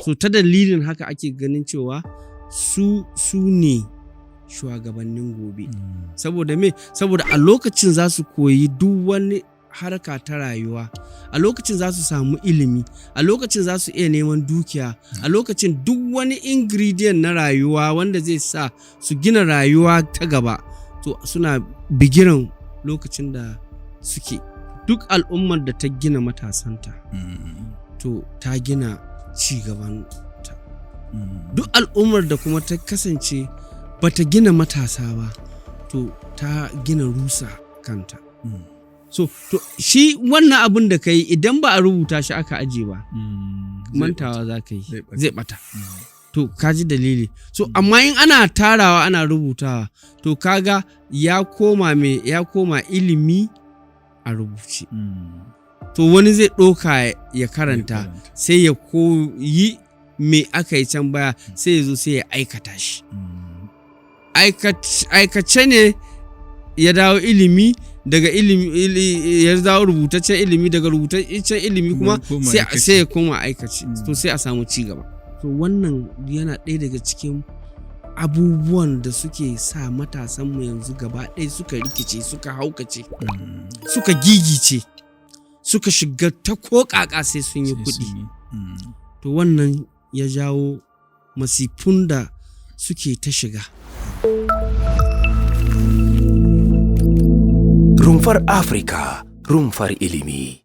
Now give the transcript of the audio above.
So ta dalilin haka ake ganin cewa su ne shugabannin gobe. Saboda me? Saboda a lokacin za su koyi duk wani harka ta rayuwa, a lokacin za su samu ilimi, a lokacin za su iya neman dukiya, a lokacin duk wani ingredient na rayuwa wanda zai sa su gina rayuwa ta gaba, to suna bigiran lokacin da suke. Duk al'ummar da ta gina matasanta, to ta gina ci gabanta. Duk al'ummar da kuma ta kasance bata gina matasa ba, to ta gina rusa kanta. So to shi wannan abun da ka yi, idan ba a rubuta shi aka aje ba, mantawa za ka yi, zai bata. To ka ji dalili. So amma in ana tarawa, ana rubutawa, to kaga ya koma me? Ya koma ilimi a rubuce. To wani zai ɗauka ya karanta, sai ya koyi me aka yi can baya, sai ya zo sai ya aikata shi. Aikace ne ya dawo ilimi, daga ilimi ya dawo rubutaccen ilimi, daga rubutaccen ilimi kuma sai ya koma aikace, to sai a samu ci gaba. To wannan yana ɗaya daga cikin abubuwan da suke sa matasanmu yanzu gaba ɗaya suka rikice, suka haukace, suka gigice, suka shiga ta ko ƙaƙa sai sun yi kuɗi. To wannan ya jawo masifun da suke ta shiga. Rumfar Afirka, rumfar ilimi.